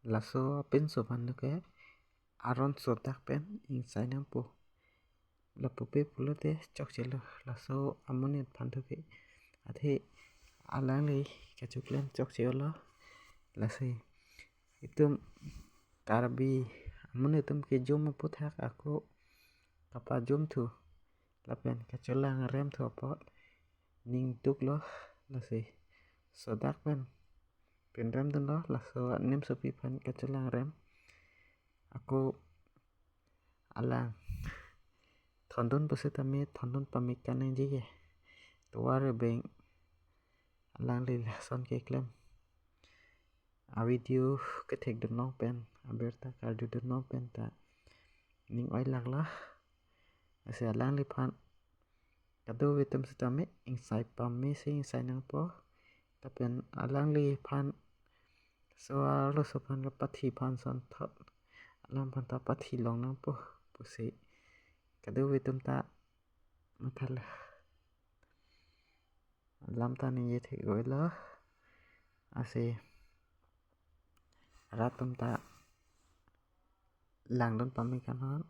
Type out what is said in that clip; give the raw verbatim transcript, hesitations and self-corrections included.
Laso apinso aphan ke aron sodak pen ingsai nangpo. Lapupe pulote chokchelo, laso amonit aphan ke. Athe alangli kachoklem chokchelo. Lasi itum Karbi amonit atum ke jom aputhak ako kapajom thu lapen kacholang rem thu apot ning duklo. Lasi sodak pen pinrem dunlo, laso nimsopi aphan kacholang rem. Ako alang thondun pusitame thondun pame kanangji ke. Tovar beng alangli lason keklem. A video kethek dunlong pen, abirta karju dunlong pen ta ning oilak lo. Lasi alangliphan kadokave atum sitame ingsai pame si ingsai nangpo. Lapen alangliphan so arloso aphan kapathi aphan sonthot alangphan ta pathi long nangpo pusi kadokave atum ta matha lo. Alam ta ningje thek oilo. Lasi rat atum ta langdun pame kanghon.